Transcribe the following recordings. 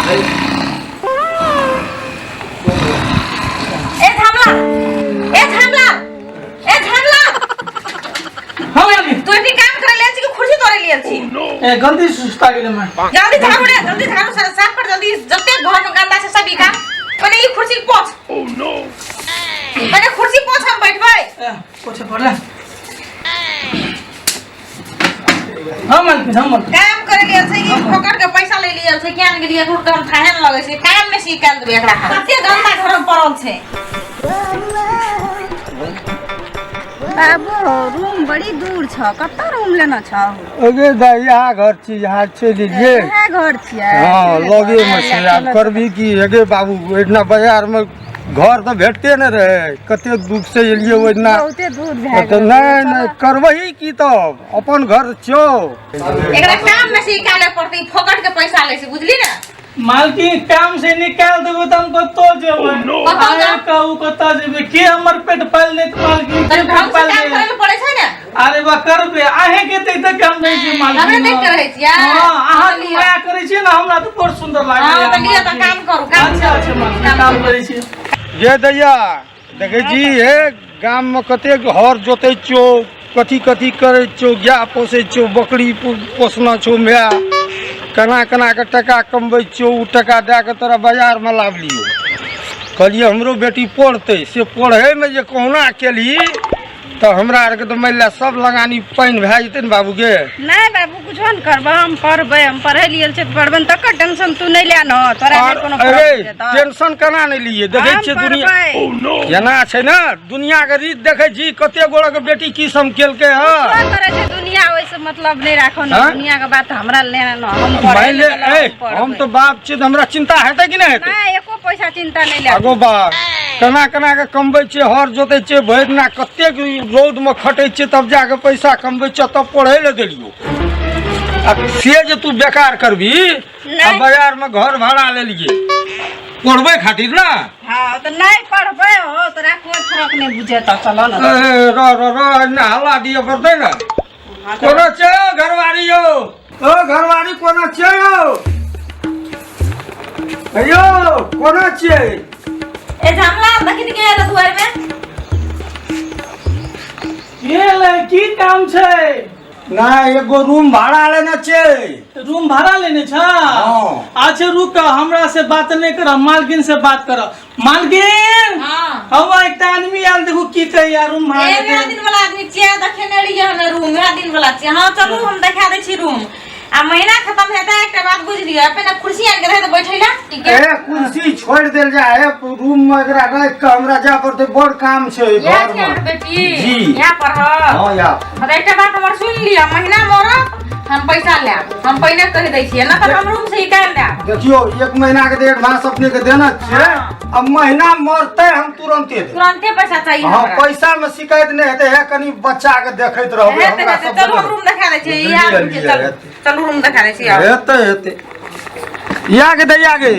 ए झामला, ए झामला, ए झामला। हाँ मालकिन। तू एठी काम करे ले छी कि कुर्सी तोड़े ले छी? ए गलती से सुस्ता गेलै मैं। जल्दी झाड़ू रे, जल्दी झाड़ू साफ कर जल्दी, जते घर में गंदा छै सब ई काम। पहिले ई कुर्सी पोछ। Oh no. पहिले कुर्सी पोछ, हम बैठबै। ए, पोछे पड़ले। हाँ मालकिन, हाँ मालकिन। काम करे लिए छै कि फोकट के पैसा ले लिए छै? ज्ञान के लिए घूर के हम थाहे न लगै छै। काम में सीख देबै एकरा हम। कते गंदा घर में पड़ल छै। बाबू, रूम बड़ी दूर छ, कतऽ रूम लेना छ? अगे दाइ, यहाँ घर छी, यहाँ चलि एलियै। इएह घर छियै? हँ, लगे मे छै। आब करबी की अगे बाबू, एहिठिना बाजार मे घर तऽ भेटते नहि रहै, कते दुख से एलियै ओहिदिना। बहुते दूर भए तऽ गेल। नहि नहि, करबही की तब, अपन घर छौ। एकरा काम में से निकाले पड़तै, ई फोकट के पैसा लै छै, बुझली ने? मालकिन, काम से निकाल देबो तऽ हम कतौ जेबै? कतौ आए जाउ? कहू कतऽ जेबै? के हमर पेट पालि देत मालकिन? तनी के ढंग पेट से पालि काम देत? करे ले पड़ै छै ने। अरे बा, करबे अहे के तऽ तक हम नहि छी मालकिन। हमरे देख के रहै छियै? हाँ, अहाँ हँ, लिअ। माया करै छियै ने, हमरा तऽ बड़ सुन्दर लागैया। हँ, तऽ लिअ तऽ काम करू, काम अच्छा करू। अच्छा मालकिन, काम करै छी। जे दैया, देखै छी हे, गाम मे कतेक हर जोतै छियौ, कथी कथी करै छियौ, गाय पोसै छियौ, बकरी पोसना छौ माय, केना केना के टका कमबै छियौ। ओ टका दए कऽ तोरा बाजारमे लाबलियौ, कहलियै हमरो बेटी पढ़तै। से पढ़ैमे जे कहुना केलही तऽ हमरा आरके तऽ मानि ले सब लगानी पानि भए जेतै ने बाबूके। नहि बाबू, कुछो नहि करबै, हम पढ़बै, हम पढ़ै लियल छै तऽ पढ़बै ने, तकर टेंशन तू नहि ले ने, तोरा नहि और कोनो अरे प्रॉब्लम हेतौ। टेंशन केना नहि लियै, देखै हम छियै दुनिया पढ़बै। एना छै ने, दुनिया के रीत देखै छी, कते गोड़ा के बेटी की सब केलकै हँ। कुछो करै छै दुनिया, ओहिसँ मतलब नहि राखो ने। हाँ? दुनिया के बात हमरा लेना न, हम पढ़ै मानि ले लए ए पढ़बै। हम तऽ बाप छियै तऽ हमरा चिंता हेतै कि नहि हेतै? नहि, एको पैसा चिंता नहि ले। आगो बा, केना केना के कमबै छियै, हर जोतै छियै, भरि दिना कतेक रौदमे खटै छियै, तब जाके पैसा कमबै छियै, तब पढ़ै लए देलियौ। आ से जे तू बेकार करबी आ बाजारमे घर भाड़ा लेलियै पढ़बै खातिर ने। हाँ तऽ नहि पढ़बै हो, तोरा कोइ फरक नहि बुझेतौ, चलो ने। ए, रह रह रह, एना हल्ला दिअ पड़तै ने। कोना छै यौ घरवारी यौ? ओ घरवारी, कोना छियै यौ? यौ, कोना छियै? ए झामला, देखी के आयल दुआर में। ये ले, की काम छै? नहि, एगो रूम भाड़ा लेने छियै। रूम भाड़ा लेने छ? हाँ। अच्छा रुक, हमरा से बात नहीं कर, मालकिन से बात कर। मालकिन। हाँ। हम एकटा आदमी आयल, देखू की कहैया, रूम भाड़ा ए लेतै। वएह दिन वाला आदमी छियै, देखेने रहियै हमे रूम, वएह दिन वाला छियै। हाँ चलू, हम देखा दै छी रूम। आ महीना खत्म हेतै, एकटा बात बुझि लियौ, अपने कुर्सी आनि के रहै तऽ बैठै लए, ठीक है? ए कुर्सी छोड़ि देल जाय है, रूम में एकरा राखि कऽ हमरा जाय पड़तै, बड़ काम छै इएह घर छै में। अहाँके बेटी? जी। इएह पढ़ब? हाँ, या। तऽ एकटा बात हमर सुनि लिअ, महीना मरत हम पैसा लेब, हम पहिने कहि दै छियै, नहि तऽ हम रूम से निकालि देब। देखियौ, एक महीना के एडवांस अपने के देना छै। हाँ। अब महीना मरतै हम तुरंते देब। तुरंते पैसा चाहिए हाँ। हमरा। पैसा में शिकायत नहीं हेतै, है कनी बच्चा के देखैत रहबै। हेतै हमरा हेतै, सब चलू हम रूम देखा दै छियै, इएह रूम छै, चलू। हेतै। चलू रूम देखा दै छियै, आउ। हेतै हेतै, या के दैया के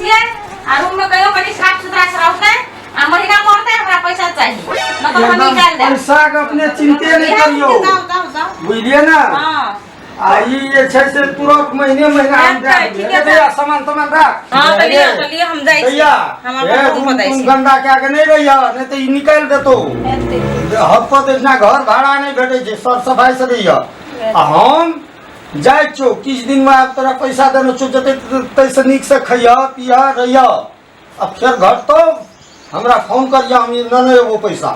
छियै आ रूम में कहियो कनी साफ सुथरा से रहतै आ महीना मरतै हमरा पैसा चाही, न तऽ हम एकदम निकालि देब। पैसा के अपने चिंते नहीं इएह करियौ। रूम छै, जाउ जाउ जाउ। बुझलियै ने? हाँ। आ ई जे छै से तुरंत महीने महीना हम हेतै, दए ठीके देबै। छै। भैया, सामान तामान राख। हाँ तऽ लिअ, तऽ लिअ, हम जाइ छी। भैया, हम ए, अपन रूम रूम पर जाइ तूम छी। गंदा कए के नहि रहिया, नहि तऽ ई निकालि देतौ। हेतै। हफ्ता एहिना घर भाड़ा नहि भेटै छै, सर सफाइ से रहिया। आ हम जाइ छियौ, किछु दिनमे आब तोरा पैसा देने छियौ, जते ताहिसँ नीकसँ खइह पियह रहिह। आ फेर घटतौ हमरा फोन करिह, हम नेने अयबौ पैसा।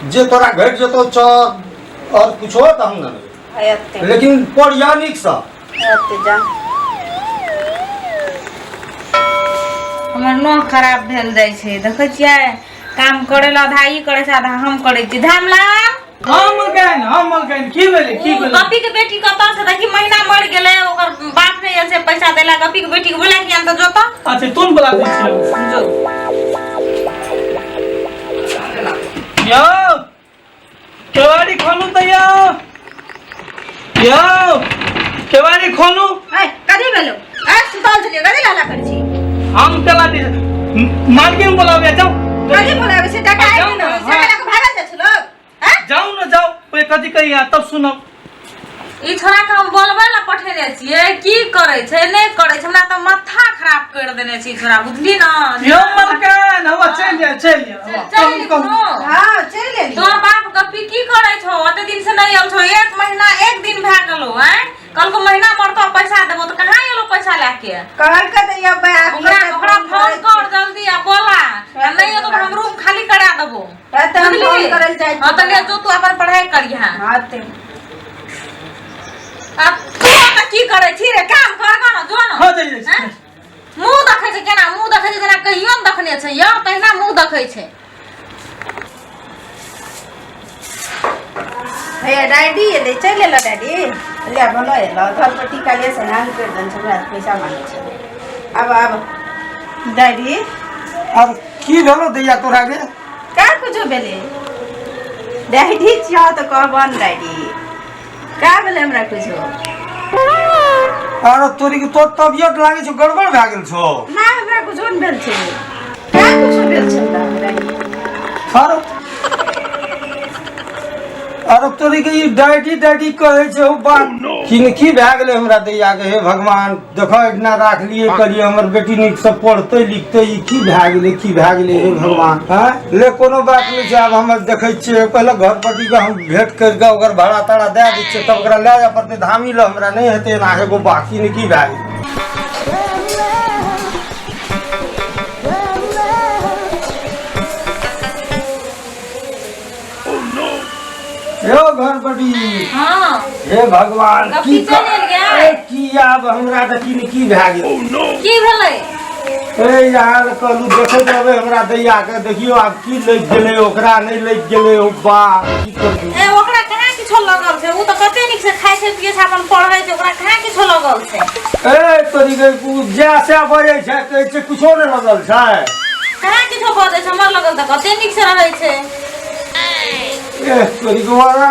जे तोरा घटि जेतौ च आओर कुछो तऽ हम नेने अयबौ। हेतै। लेकिन पढ़िह नीकसँ। हेतै, जा। हमर नह खराब भेल जाइ छै, देखै छियै, काम करै लए आधा ई करै छै, आधा हम करै छी। धामलाल। हाँ मलकाइन, हाँ मलकाइन, की भेलै, की भेलै? गपी के बेटी कतऽ छै? देखी, महीना मर गेलै, ओकर बाप नहि आयल छै पैसा देला। गपी के बेटी के बोला कि आन तऽ जोतऽ। अच्छा, तुम बोला दै छियौ। जो। यौ, केवाड़ी खोलू तऽ यौ, यौ केवाड़ी खोलू। ए कथी भेलो? ए सुतल छलियै, कथी हल्ला करै छी? हम केला दी मालकिन बोलाबै, जाउ। कथी बोलाबै छै? टका जाउ आइ ने, ने हाँ। से लऽ कऽ भागल जाइ छै लोग, हैं? जाउ ने, जाउ, ओहि कथी कहिया तब सुनब। ई छोड़ा के हम बोलबै ला पठेने छियै, की करै छै नहि करै छै, हमरा तऽ माथा खराब कर देने छै ई छोड़ा, बुझली न? यौ मलकान, हवा चलि जाए, चलि जाए। चलि कहू कहू। एली। हाँ, चलि एली। तोहर बाप गप्पी की करै छौ? ओते दिन से नहि आयल छौ, एक महीना एक दिन भए गेलौ। आँय, कहलको महीना मरतौ पैसा देबो, तऽ कहाँ एलो पैसा लए के? कहलकै तऽ अबै आब। ओकरा ओकरा फोन कर जल्दी आ बोला, आ नहि एतो तऽ हम रूम खाली करा देबो। तऽ हम बुझली? फोन करै लए जाइ हाँ, तऽ ले जो, तू अपन पढ़ाई करिहा। हाँ, ते आ तू ओतऽ की करै छी रे? काम कर गऽ न, जो न। हाँ, जाइ जाइ छी। आँय? मुँह देखै छै केना, मुँह देखै छै जेना कहियो ने देखने छै यौ, तहिना मुँह देखै छै। भैया, डैडी एलै, चलि एलो डैडी। ले भलो एलो, घर पर टीका ले स्नान कर देन छै, हमरा पैसा मांगे छै। आब आब डैडी। आब की भेलो दैया तोरा गे? का कुछो भेलै डैडी? छियो तऽ कहबन डैडी, का भेलै हमरा कुछो? अरे तोरी के तोर तबियत लागै छौ गड़बड़ भए गेल छौ। ना, हमरा कुछो नहि भेल छै। का कुछो भेल छै हमरा डैडी? अरे अरे, तोरी के ई डैडी डैडी कहै छै, ओ बात की ने की भए गेलै हमरा दैया के? हे भगवान, देखो इतना राखलियै, कहलियै हमर बेटी नीक से पढ़तै लिखतै, ई की भए गेलै, की भए गेलै, हे भगवान! हँ, ले कोनो बात नहि छै। आब हम देखै छियै, पहिले घर पति के हम भेंट करि कऽ ओकर भाड़ा ताड़ा दए दै छियै, तब ओकरा लए जाय पड़तै धामी लए। हमरा नहि हेतै एना। एगो बाकी ने की भए गेलै? यौ घर पटी। हाँ। हे भगवान! गप्पी की चलि गेल गे? ए, की आब हमरा देखी ने की भए गेल। की भेलै? ए यार, कहलू देखैत रहबै हमरा दैया के, देखियौ आब की लागि गेलै ओकरा, नहि लागि गेलै। ओ बा, की करू? ए, ओकरा कहाँ किछो लगल छै? ओ तऽ कते नीक से खाइ छै, पियै छै, अपन पढ़ै छै, ओकरा कहाँ किछो लगल छै? ए तोरी के, उ जै से बजै छै, कहै छै कुछो नहि लगल छै। कहाँ किछो बजै छै? हमर लगल तऽ कते नीक से रहै छै। ए तोरी के, ओकरा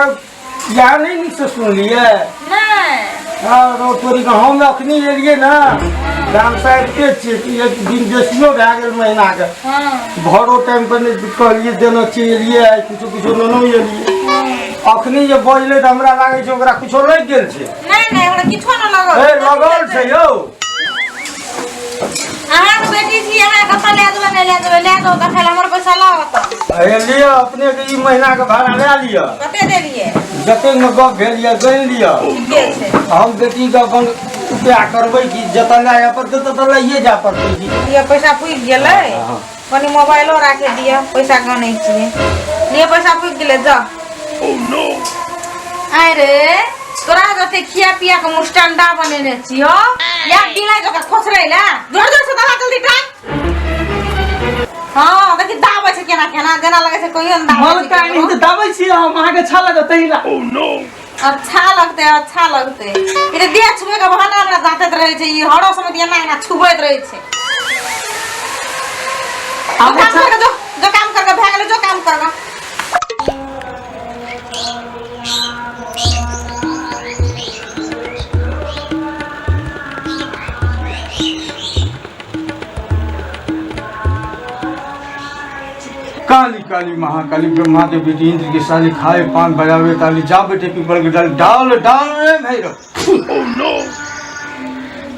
इएह नहि नीक से सुनलियै? नहि। हँ रौ तोरी के, हम अखनी एलियै ने गाम से, आबिते छियै कि एक दिन बेसियो भए गेल महीनाके। भरो टाइम पर नहि कहलियै देना छियै, एलियै आइ किछो किछो नेनो एलियै। अखनी जे बजलै तऽ हमरा लागै छै ओकरा किछो लागि गेल छै। नहि नहि, ओकरा किछो नहि लगल। ए, लगल छै यौ। अहाँके बेटी छी, अहाँ कतऽ लए जेबै, नहि लए जेबै? लए जाउ देखै लए, हमर पैसा लाउ ओतऽ। हे लिअ, अपनेके ई महीनाके भाड़ा लए लिअ। कते देलियै? जतेक मे गप भेल यऽ गनि लिअ। ठीके छै। हम बेटीके अपन उपाय करबै कि जतऽ लए जाय पड़तै ततऽ लैए जाय पड़तै कि। लिअ, पैसा पुगि गेलै। हाँ। कनि मोबाइलो राखि दिअ, पैसा गनै छियै। लिअ, पैसा पुगि गेलै, जा। अरे तोरा जते खिया पिया के मुस्टंडा बनेने छियो या बिलाई जकाँ खोसरै ले, जोर जोर से दबा, जल्दी टांग। हाँ, देखी दाबै छै केना केना, जेना लगै छै कहियो ने दाबै छै मलकाइन केकरो। तऽ दाबै छियै हम, अहाँके अच्छा लगत तही ला। अच्छा लगतै, अच्छा लगतै। ई तऽ देह छुबै के बहाना हमरा दाँतैत रहै छै। ई हरो समय एना एना छुबैत रहै छै। आब जो काम अच्छा करके जो, जो काम करके भए गेलै, जो काम करके। काली काली महाकाली, ब्रह्मा के बेटी, इंद्र की साली, खाए पान बजावे ताली, जा बेटे पीपल के डाल डाल डाल रे भैरव।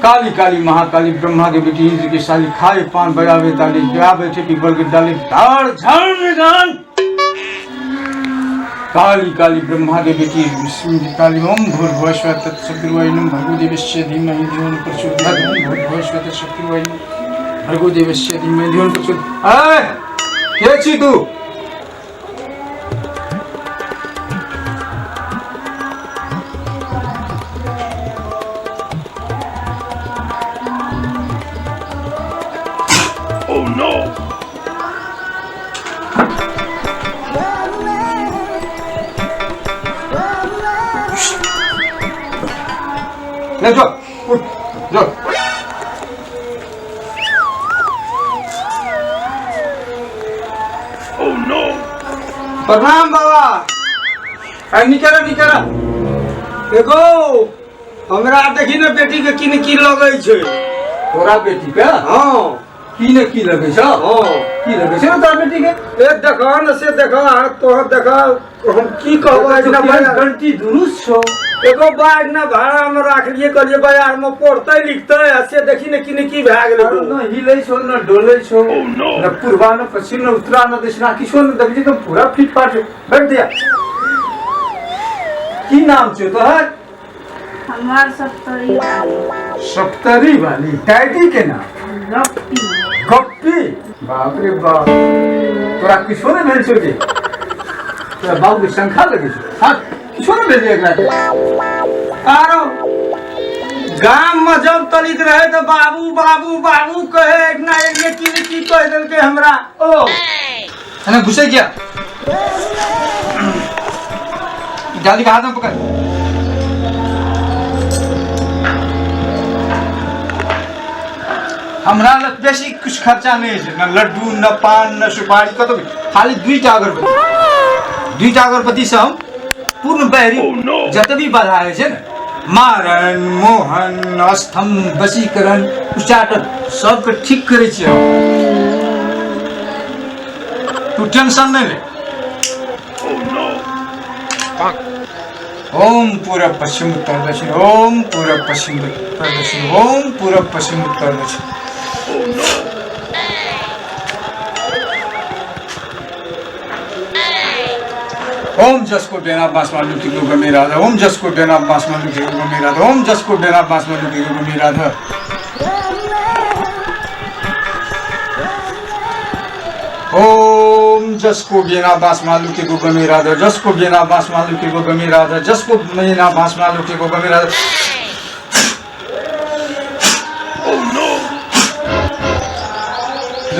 काली काली महाकाली, ब्रह्मा के बेटी, इंद्र की साली, खाए पान बजावे ताली, जा बैठे पीपल के डाली डाल झड़ गान। काली काली ब्रह्मा के बेटी, विष्णु की काली, ओम भूर्भुवः स्वः तत्सवितुर्वरेण्यं भर्गो देवस्य धीमहि धियो न प्रचोदयात्। ओम भूर्भुवः स्वः तत्सवितुर्वरेण्यं भर्गो देवस्य धीमहि धियो न प्रचोदयात्। ए, के छी तू? ले जो, उठ जो। प्रणाम बाबा। आ निकल निकल। एगो हमरा देखी ने, बेटी के की ने की लगै छै। तोरा बेटी के? हाँ। की ने की लगै छौ? हाँ। की लगै छै तोरा बेटी के? ए देखह ने से देखह, तोहर देखह हम की कहबो, एहिना बाजार घंटी दुरुस्त छौ। एगो बाइक ना भाड़ा में राखलिए, कहलिए बाजार में पढ़ते लिखते, आ से देखी ने की ने की भए गेलै। आरो न हिलै छौ न डोलै छौ, न पूर्वा न पश्चिम न उत्तरा न दक्षिणा, किछो न देखै छी तऽ पूरा फिट फाट छौ। बैठ दिया। की नाम छौ तोहर? हमर सप्तरी वाली। सप्तरी वाली। डैडी के नाम? गप्पी। गप्पी। बाप रे बाप, तोरा किछो नहि भेल छौ गे? तोरा बाबू के शंखा लगै छौ। हाँ, किछो नहि भेल एकरा के। आरो गाम में जब तलिक रहे तो बाबू बाबू बाबू कहे, एकना एलिए की ने की कह देलकै हमरा। ओ एना घुसे गया, जाली के हाथ में पकड़। हमरा लग बेसी कुछ खर्चा नहीं है, न लड्डू न पान न सुपारी, कतो भी। खाली दुईटा अगरबत्ती, दुईटा अगरबत्ती से हम पूर्ण बहरी जतबी बाधा है छै ने, मारन मोहन अस्थम वशीकरण उच्चाटन सबके ठीक करै छियै हम। तू टेंशन नहीं ले। ओम पूरब पश्चिम उत्तर दक्षिण, ओम पूरब पश्चिम उत्तर दक्षिण, ओम पूरब पश्चिम उत्तर दक्षिण। ओम जसको बेना बाँसमा लुकेको गमी राधा, ओम जसको बेना बाँसमा लुकेको गमी राधा, ओम जसको बेना बाँसमा लुकेको गमी राधा। ओम जसको बेना बाँसमा लुकेको गमी राधा, जसको बेना बाँसमा लुकेको गमी राधा, जसको बेना बाँसमा लुकेको गमी राधा।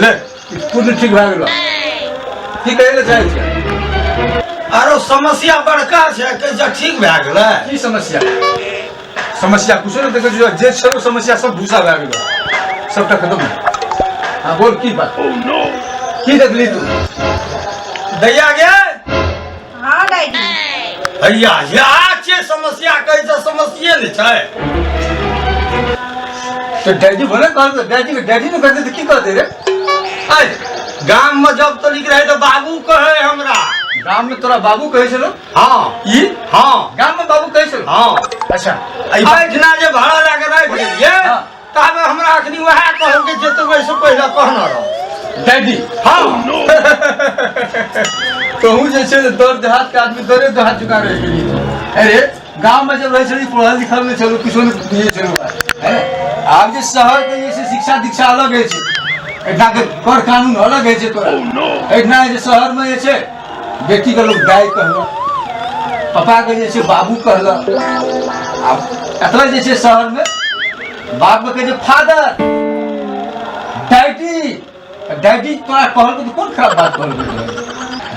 ले, पूर्ण ठीक भए गेलो। की कहै लए चाहै छियै? आरो समस्या बड़का छै, कहै ठीक भए गेलै। की समस्या? समस्या कुछो नहि देखै छियै, जे छौ समस्या सब भूसा भए गेलो, सबटा खत्म। हाँ बोल, की बात? की देखली तू? दैया गे। हाँ डैडी। भैया या छै समस्या, कहै छै समस्ये नहि छै। तो डैडी बोले कहल, डैडी के डैडी ने कहते तऽ की कहते रे? ऐ गाम में जब तलिक रहे तो बाबू कहे हमरा। गाम में तोरा बाबू कहै छलो? हाँ। ई? हाँ। गाम में बाबू कहै छलो? हाँ। अच्छा, एहिठिना जे भाड़ा लए के राखि देलियै हाँ। ताबे हमरा अखनी वएह कहलकै जे तू एहिसँ पहिले कहने रह डैडी। हाँ। तोहू जे छै ने दर देहात के आदमी दरे देहात चुका रहि गेली। अरे गाँव में जब रहै छली पढ़ल लिखल नहि छलू, किछो नहि बुझै छलू है। आब जे शहर के जे छै शिक्षा दीक्षा अलग होइ छै, एहिठिना के कर कानून अलग होइ छै तोरा। एहिठिना जे शहर में जे छै बेटी के लोग दाय कहलक, पप्पा के जे छै बाबू कहलक। आब एतबे जे छै शहर में बाप के कहै छै फादर, डैडी। डैडी तोरा कहलको तऽ कोन खराब बात कहलको?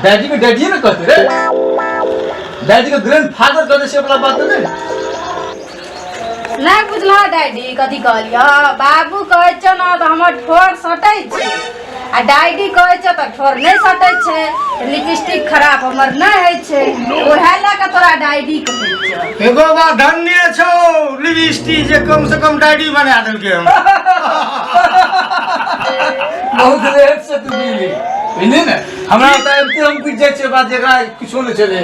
डैडी के डैडी ने कहते रे, डैडी के ग्रैंड फादर कहते से वाला बात नहि। नहि बुझलह डैडी कथी कहलियह? बाबू कहै छौ ने तऽ हमर ठोर सटै छै, आ डैडी कहै छौ तऽ ठोर नहि सटै छै, लिपस्टिक खराब हमर नहि होइ छै, उएह लए कऽ तोरा डैडी कहै छौ। एगो बात धन्य छौ लिपस्टिक जे कम से कम डायरी बना देलकै हमरा। बहुत लेट से तू मिली, बुझली ने? हमरा तऽ अबिते हम बुझि जाइ छियै बात, जेकरा किछो नहि छलै।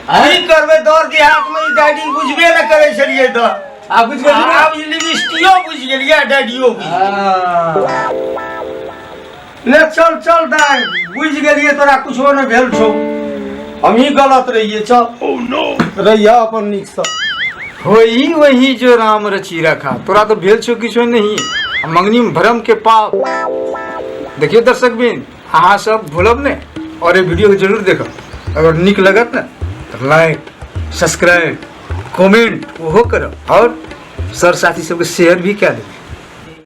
की करबै, दौड़ देहात में ई डायरी बुझबे नहि करै छलियै तऽ आब बुझि गेली ने? आब ई लिपस्टिको बुझि गेलियै, डायरियो बुझि हाँ। ले चल चल दाइ, बुझि गेलियै तोरा कुछो नहि भेल छौ, हमही गलत रहियै। चल रहिया अपन नीकसँ। वही वही जो राम रची रखा, तोरा तो भेल छौ किछो नहीं, आ मंगनी में भ्रम के पाप। देखियो दर्शक बिन, अहाँ सब भूलब ने और ये वीडियो के जरूर देखब। अगर नीक लगत ने तो लाइक सब्सक्राइब कमेंट ओहो करब, और सर साथी सबके शेयर भी कए देबै।